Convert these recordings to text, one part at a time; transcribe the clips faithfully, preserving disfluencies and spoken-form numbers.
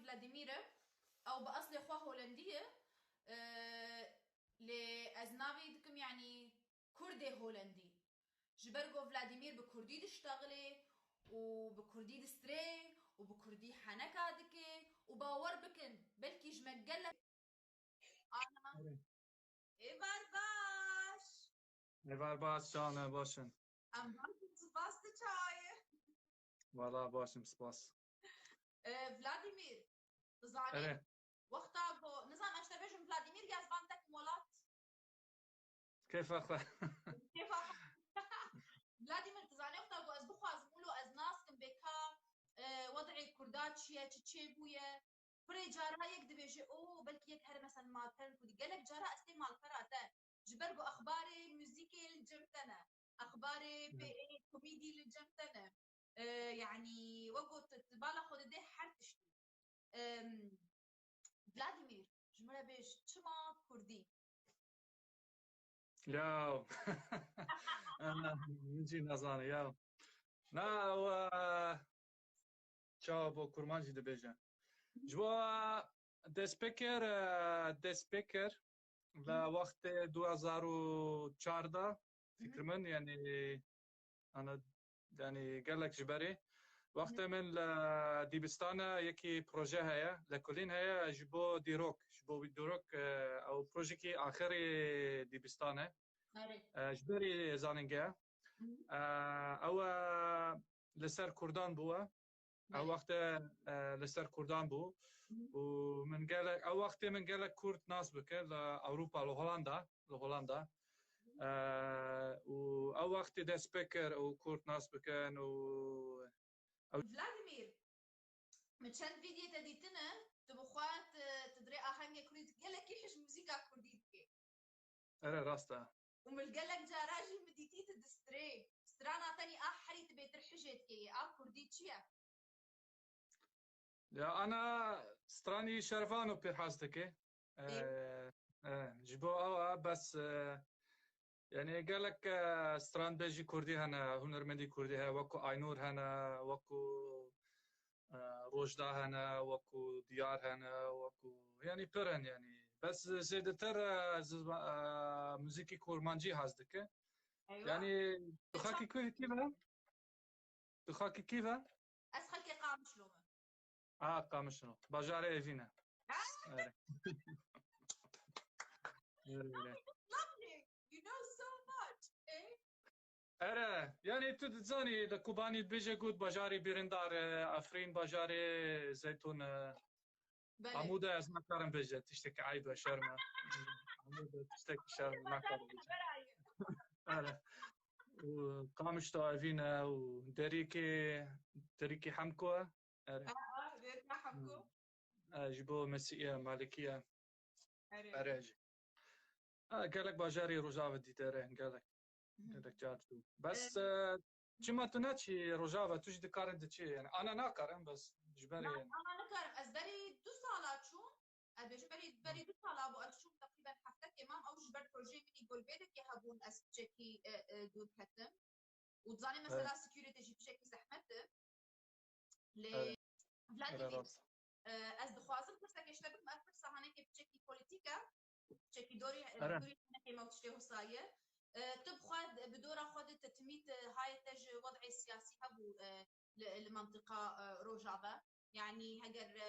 Vladimir e, ew bi eslê xwe Holandî ye, e, lê ez navê dikim, yanî Kurdê Holandî. Ji ber ku Vladimir bi Kurdî diştexilê û bi Kurdî distrê û bi Kurdî heneka dike û bawer bikin, belkî ji me gelek ana. Êvar baş. Êvar baş, can e, baş in. Em baş in, spas, tu çawa yî? Wala baş im, spas. E, Vladimir, dizanî, Erê. Wexta ku, nizam, ez te bêjim Vladimir ya zivan tek molat. Kêfa xwe. Kêfa xwe. Vladimir, dizanî wexta ku ez bixwazim wilo ez nas kim bê ka, e, wed'ê Kurda çi ye, çi çêbûye. Pirê cara yek dibêje, o, belkî yek here mesela malperên Kurdî. Gelek cara ez tê malpera te. Ji ber ku exbarê muzîkê li cem te ne. Exbarê pê komîdî li cem te ne. E, yanî, wek got, tu bala xwe didê her tiştî. Em, Vladimir, ji min re bêj, çima Kurdî? Ya. Ana, min jî nezane, ya. Na, ew, e, çawa bo kurmancî dibêje. Ji bo, e, destpêker, e, destpêker, li wextê du hezar û çar de, fikir min, yanî, ana, yanî gelek ji berê. Wextê min li dîbistana yekî proje heye, lekolîn heye ji bo dîrok, ji bo wî dîrok, e, ew projekî axirî dîbistan e. Erê. E, ji berî zanîngeha. E, ew, e, li ser Kurdan bû e. Ew wextê, e, li ser Kurdan bû. Û min gelek, ew wextê min gelek Kurd nas bike li Ewropa, li Holanda, li Holanda. E, û ew wextê dest pê kir û Kurd nas bikin û ew Vladimir, min çend vîdyê te dîtine, tu bi xwe, tu, tu dirê ahengê Kurdî, tu gelekî hij muzîka Kurdî dikê. Ere, rast e. Û min gelek cara jî min dîtî tu distrê. Strana te nî a herî tu bêtir hijê dikê yê. A Kurdî çi ye? Ya ana stranî Şervano pê hez dike. Ê. E, e, ji bo ew e bes, e, yanî gelek, e, stranbêjî Kurdî hene, hunermendî Kurdî heye, wekû Aynur hene, wekû, e, Rojda hene, wekû Diyar hene, wekû, yanî pir in yanî. Bes zêdetir, e, ziba-, e, muzîkî kurmancî hez dike. Eywa. Yanî tu xakî kî ve? Tu xakî kî ve? Ez xelkê Qamişlo me. A, Qamişlo. Bajarê Evîn e. Ha? Ere. Ere, ere. Lovely. You know so much, eh? Ere, yanî tu dizanî, li Kobanî dibêje got bajarê Birindar e, Efrîn bajarê zeytûn e. Belê. Amûde ez nakarim bêje, tiştekî eyb e, şerm e. Amûde tiştekî şerm e, nakarim bêje. Ere. Û Qamişlo Evîn e û Derîkê, Derîkê Hemko e. Ere. Aa, Derîka Hemko. E, ji bo Mesîhiye, Malikiye. Ere. Ere jî. Ha, gelek bajarê Rojava dîte re, gelek. Mhm. Gelek car çû. Bes, e, e, çima tu neçî Rojava, tu jî dikarin diçî, yani, ana nakarin, bes ji berê, na, yani. Ana nikarim, ez berî du sala çûm, ez bêjim berî, berî du sala bû, ez çûm teqrîben heftekê mam, ew ji ber projeyê min î Golbêdekê hebûn, ez piçekî, e, e, dûr ketim. Û dizanî mesela security jî piçekî zehmet e. Lê Vladimir, e, ez dixwazim pirsekê ji te bikim, ev pirsa hanekê piçekî polîtîk e, piçekî dorî, e, dorî hanekê me û tiştê wisa ye. E, tu bi xwe, bi dora xwe de te timî, e, hayê te ji wed'ê siyasî hebû, e, li, li mentiqa, e, Rojava. Yanî heger, e,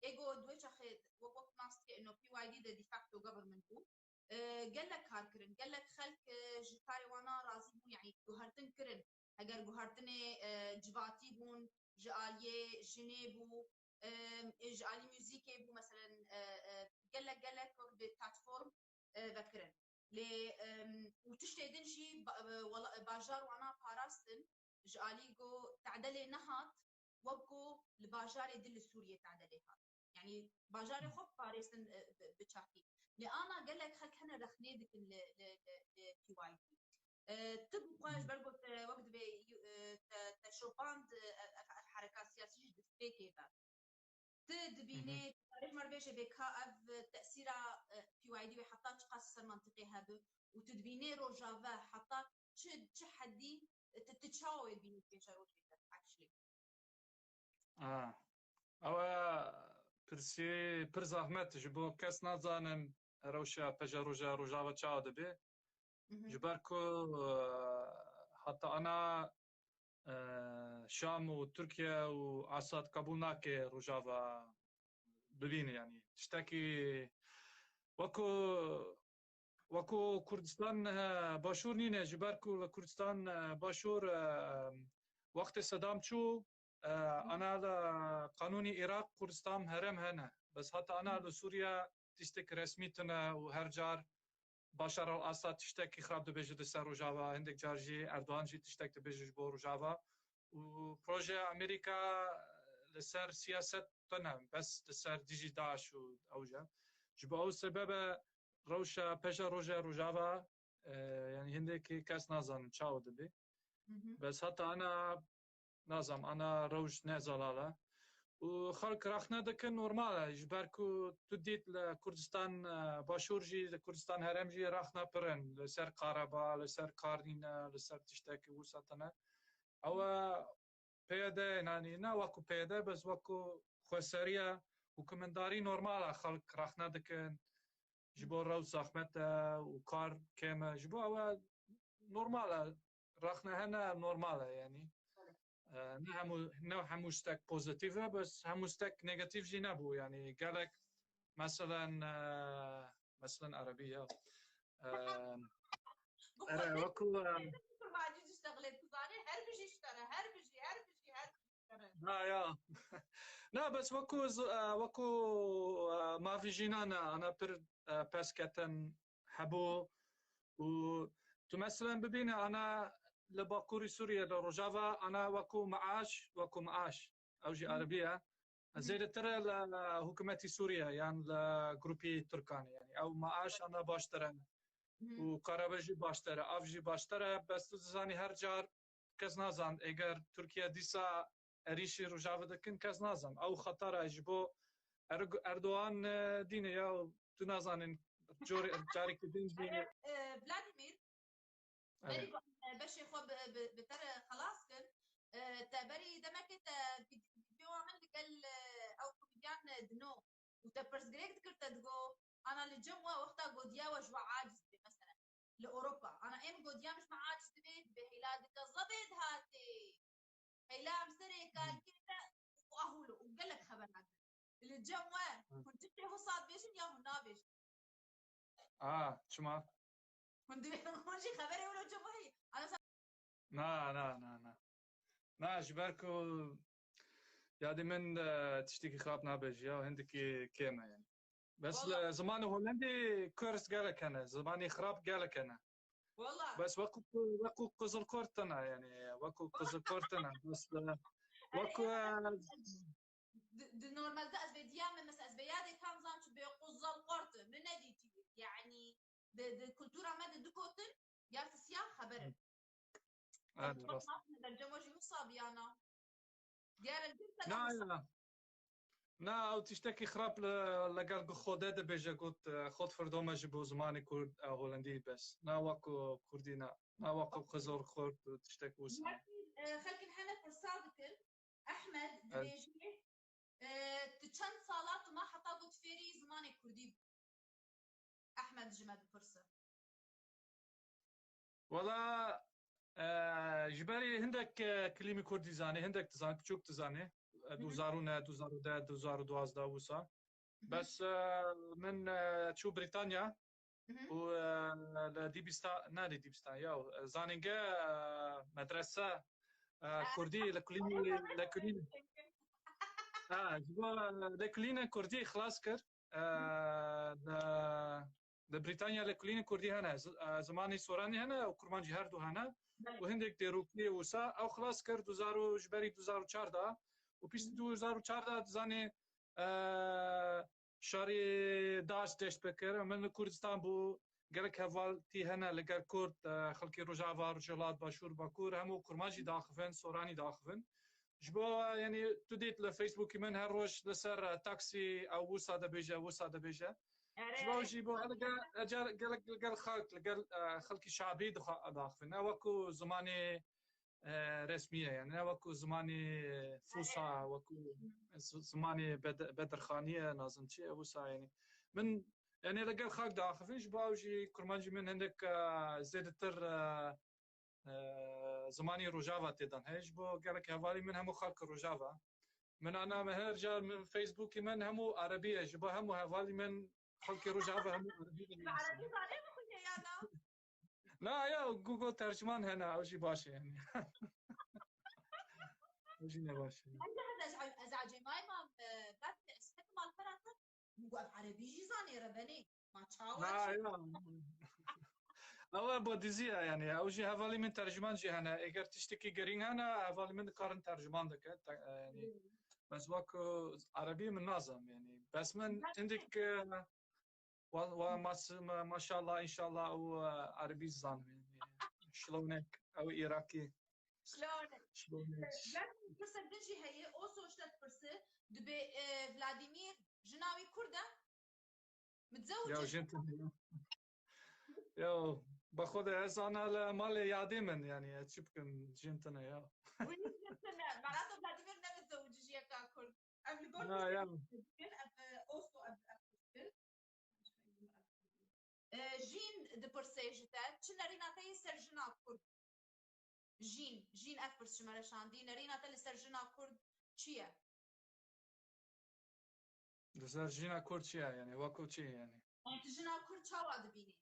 e, êgo di wê çaxê wek, wek nas dike ino P Y D de de facto government bû. E, gelek kar kirin, gelek xelk, e, ji karê wana razî bûn, yanî guhertin kirin. Heger guhertinê, e, civatî bûn, ji aliyê jinê bû, e, ji alî muzîkê bû, meselen, e, e, gelek, gelek wek bi platform, e, vekirin. Lê, e, û tiştê din jî ba-, e, wela-, bajar wana parastin, ji alî ku te'delê nehat, wek ku li bajarê din li Sûriyê te'delê hat. Yanî bajarê xwe parêstin, e, bi, bi çakî. Lê ana gelek xelk hene rexnê dikin li, li, li, li P Y D. E, tu bi xwe ji ber ku te wek dibê, e, te, te şopand, e, ev, ev hereka siyasî ji destpêkê ve. Tu dibînê, Hı hı. Tu karê ji me re bêje bê ka ev tesîra, e, P Y D wê heta çiqas ser mentiqê hebe û tu dibînê Rojava heta çi, çi hedî, e, tu, tu çawa wê dibînî pêşerojê te, actually? Ah. Ew e pirsî pir zehmet ji bo kes nazanin rewşa peja roja Rojava çawa dibe. Mhm. Ji ber ku, e, heta ana, e, Şam û Tirkiye û Esad qebûl nake Rojava bibîne, yanî tiştekî wekû, wekû Kurdistan, e, Başûr nîne, ji ber ku li Kurdistan, e, Başûr, e, wextê Sedam çû, e, ana li qanûnî Iraq Kurdistan herêm hene. Bes heta ana li Sûriye tiştek resmî tune û her car Başar al-Esad tiştekî xirab dibêje li ser Rojava, hindek car jî Erdogan jî tiştek dibêje ji bo Rojava. Û projeya Amerîka li ser siyaset tune, bes li ser dijî DAIŞ û ew jî. Ji bo ew sebebe rewşa peja roja Rojava, e, yanî hindekî kes nazanin çawa dibe. Mhm. Bes heta ana, nazam, ana rewş ne zelal e. Û xelk rexne dikin, normal e. Ji ber ku tu dît li Kurdistan, e, Başûr jî, li Kurdistan Herêm jî rexne pir in. Li ser kareba, li ser kar nîne, li ser tiştekî wisa tune. Ew e P Y D, yanî ne wekû P Y D, bes wekû xweseriya hikûmetdarî normal e. Xelk rexne dikin. Ji bo rewş zehmet e û kar kêm e. Ji bo ew e normal e. Rexne hene normal e, yanî. Belê. E, ne hemû, ne hemû stek pozîtîf e, bes hemû stek negatîf jî nebû. Yanî gelek, meselen, e, meselen erebî ya. E, ere, wekû, e, Kurmancî diştexilê, tu zanî, her bijî ji te re, her bijî, her bijî, her bijî ji te re. Na, ya. Na, bes wekû z-, e, wekû, e, mafî jînan e, ana pir, e, pers ketin hebû û tu meselen bibîne ana li Bakurî Sûriye, li Rojava, ana wekû maaş, wekû maaş. Ew jî Hı. erebî ye. Hı. Zêdetir e li hikûmetî Sûriye yan li grûpî Tirkan e. Yanî ew maaş ana baştir e. Hı. Û karebe jî baştir e, av jî baştir e. Bes tu dizanî her car kes nazan, eger Tirkiye dîsa êrîşî Rojava dikin, kes nazan. Ew xeter e ji bo Er-, Erdogan, e, dîne ya, tu nazanin, corê, carekî din jî. E, Vladimir, berî Evet. ku em beşê xwe bi, bi, bi te re xelas kin, e, te berî demekê te vîd-, vîdeoya min li gel, e, ew komedyan, e, Dino û te pirsgirêk dikir, te digo, ana li cem we wexta godiya we ji we aciz dibe, mesela. Li Ewropa, ana êm godiya min ji me aciz dibe, dibê heyla di gazabê dihatê. Heyla em serê Hı. kalkê te û ahûlo û gelek xeber hatin. Li cem we, Hı. hûn tiştê wisa dibêjin ya hûn nabêjin? A, çima? Hûn dibê, hûn jî xeberê wilo cem we heye. Ana sa- Na, na, na, na. Na, ji ber ku yadî min, e, tiştekî xirab nabêjiya, hindikî kêm e yani. Bes Wala. li zimanê Holendî kurs gelek hene, zimanê xirab gelek hene. Wala. Bes wekû, wekû qizilkurt tune yani, wekû qizilkurt tune. Bes, e, wekû, e, Di, di normalde ez vê diya me, mesela ez vê yadê tam zan çi bê quzal qort, min nedîtî. Yani di, di kultura me de du gotin, ya ti siya xeber in. Evet, Ev rast. Nasıl dercema jî wisa biyana. Diğer el Na, wisa. ya. Na, ew tiştekî xirab li, li gel Xwedê dibêje, got, e, Xwed firdome ji bo zimanê kurd, e, holendî bes. Na wek ku kurdî na. Na wek ku qizor xurt û tiştek wisa. Lakin, e, xelkin hene pirsa dikin. Ehmed Evet. dibêje, e, tu çend sala tu ma heta got fêrî zimanê kurdî bû? Ehmed ji me dipirse. Wela, e, ji berî hindek, e, kilîmî kurdî zanî, hindek dizanî, piçûk dizanî. E, Hı hı. du hezar û neh, du hezar û deh, du hezar û duwazdeh wisa. Hı hı. Bes, e, min, e, çû Brîtanya Hı hı. û, e, li dîbîsta-, ne li dîbîstan, ya, e, zanînge, e, medrese, e, Ah. kurdî, li kulînê, li kulînê. Ha, ji bo, e, li kulînê kurdî xilas kir. E, Hı. li, li Brîtanya li kulînê kurdî hene, z-, e, zimanê soranî hene û kurmancî her du hene. Belê. Û hindek dêrokî wisa ew xilas kir du hezar û, ji berî du hezar û çardeh û piştî Hı. du hezar û çardeh dizanî, e, şerê DAIŞ dest pê kir. Min li Kurdistan bû, gelek hevaltî hene li gel Kurd, e, xelkê Rojava, Rojhilat, Başûr, Bakur, hemû kurmancî daxivin, soranî daxivin. Ji bo, e, yanî tu dît li Facebookî min her roj li ser, e, taksî ew wisa dibêje, wisa dibêje. Erê, Ji bo erê. jî bo hele gel, gel, gel, gel xelk, li gel, e, xelkî şabî dixwe daxivin. Ne wekû zimanê e, resmî ye. Yani ne wekû zimanê Fûsa, wekû z-, zimanê bed-, Bedirxanî ye, nazim çi ye, wisa yani. Min, yani li gel xak diaxivin, ji bo ew jî kurmancî min hindek, e, zêdetir, e, e, zimanê Rojava tê dan. He, ji bo gelek hevalî min hemû xalk Rojava. Min ana me her car min Facebookî min hemû Erebî ye. Ji bo hemû hevalî min xalkê Rojava hemû Erebî ye. Erebî zane bixwîne ya na? Na ya, Google tercüman hene, ew jî baş e yani. Ew jî ne baş e. Ez, ez, ez, ez ecêmayê mam, e, Berke, ez hetim malpera te. Min got, ev erebî jî zanê rebenê. Ma çawa Ha, çi? Ya. Ew e bo dizî ye yani. Ew jî hevalî min tercüman jî hene. Eger tiştekî girîng hene, hevalî min dikarin tercüman dike. Te-, yani, Hmm. Bes wek, e, erebî min nazam yani. Bes min hindik, e, wa, wa mas-, ma-, maşallah, inşallah ew, e, erebî zanim yani. Şilonek, ew Îraqî. Şilonek. Şilonek. E, Berke, pirsek din jî heye, Oso ji te dipirse, dibê, e, Vladimir jina wî Kurd e? Ya Mitzewice. Jin tune ya. Ya, bi xwe de ez ana li malê yadê min, yani, ez çi bikim, jin tune ya. Wî jin tune. Merato Vladimir ne mitzewic ji yeka Kurd. Ev li gor Ha, ya. Ev, e, Oso, ev, ev, ev. E, Jîn dipirse ji te, çi nerîna te yê ser jina Kurd? Jîn, Jîn ev pirs ji me re şandî, nerîna te li ser jina Kurd çi ye? Li ser jina Kurd çi ye yani? Weko çi yani? Yani tu jina Kurd çawa dibînî?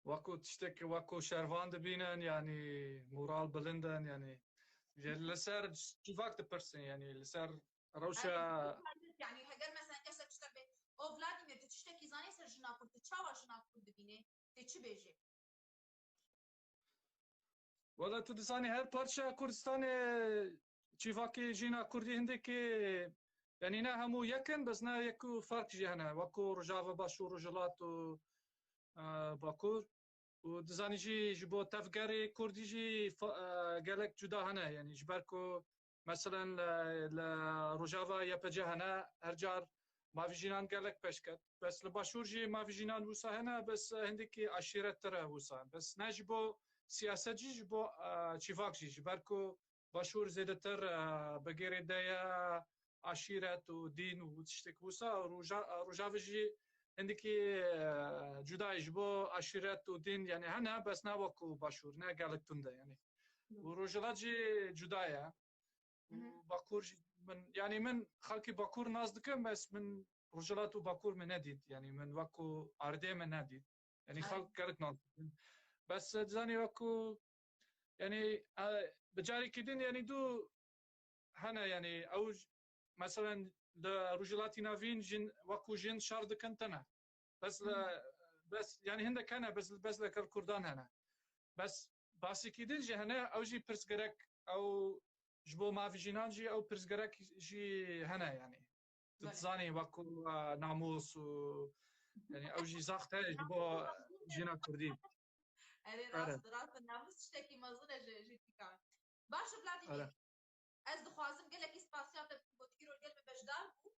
Weko tiştek, weko şervan dibînin yani, moral bilind in yani. Li ser civak dipirsin yani, li ser rewşa. Yani heger mesela kesek ji te bê, "O Vladimir, tu tiştekî zanî ser jina Kurd, tu çawa jina Kurd dibînî? Tê çi bêjî?" Wela tu dizanî her parçeya Kurdistanê civakê jîna Kurdî hindekî, yanî ne hemû yek in, bes ne yek û ferq jî hene. Wekû Rojava, Başûr, Rojhilat û, e, Bakur. Û dizanî jî ji bo tevgerê Kurdî jî fa-, e, gelek cuda hene. Yanî ji ber ku Meselen, li, li Rojava Y P C hene, her car mafî jinan gelek pêş ket. Bes li Başûr jî mafî jinan wisa hene, bes hindekî aşîrettir e wisa. Bes ne ji bo siyaset jî, ji bo, e, çîvak jî. Ji ber ku Başûr zêdetir, e, bi gêrê de ye aşîret û dîn û tiştek wisa. Roja-, Rojava jî hindekî, e, cuda ye ji bo aşîret û dîn, yani hene, bes ne wekû Başûr, ne gelek tund e, yani. Û Rojhilat jî cuda ye. Hı hı. Û Bakur jî min, yani min xelkê Bakur nas dikim, bes min Rojhilat û Bakur min nedît. Yani min wekû erdê min nedît. Yani Ay. Xelk gelek nas dikim. Bes, e, dizanî wekû, yani, e, bi carekî din, yani du hene, yani ew j-, meselen li Rojhilatî Navîn jin wekû jin şer dikin tune. Bes li, Hı. Bes, yani hindek hene, bes, bes li gel Kurdan hene. Bes basikî din jî hene, ew jî pirsgirêk, ew ji bo mafî jinan jî ew pirsgirêk jî hene yani. Tu Belê. Dizanî wekû, e, namûs û, yani ew jî zax heye ji bo jina Kurdî. Erê, Erê. Rast, rast, namûs tiştekî mezin e ji, ji tîka. Baş e Vladimir. Erê. Ez dixwazim gelekî spasiya te bikim, got îro gel me beşdar bû.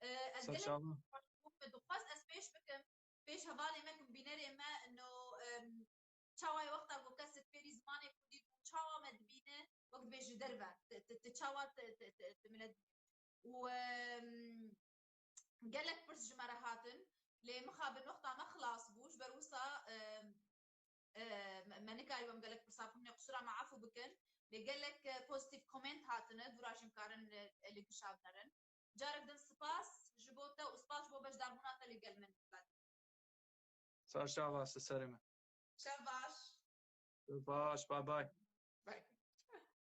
E, ez Ser gelek çava. Baş bûm, me dixwest ez pêş bikim. Pêş hevalê me ku bînerê me no, em, çawa ye wexta ku kesek fêrî zimanê kurdî bû, çawa me dibîne, wek dibê ji derve, ti, ti, ti çawa ti, ti, ti, ti min dibîne. Û, em, gelek pirs ji me re hatin, lê mixabin wexta me xilas bû, ji ber wisa, em, e, me, me nikarî wem gelek pirsa bikim, lê qisûra me efû bikin. Lê gelek, e, pozîtîf komênt hatine, dûra jî em karin, e, li gişa binerin. Carek din spas ji bo te û spas ji bo beşdarbûna te li gel min. Ser çava, ser serê me. Şev baş. Baş, bye bye. Bye.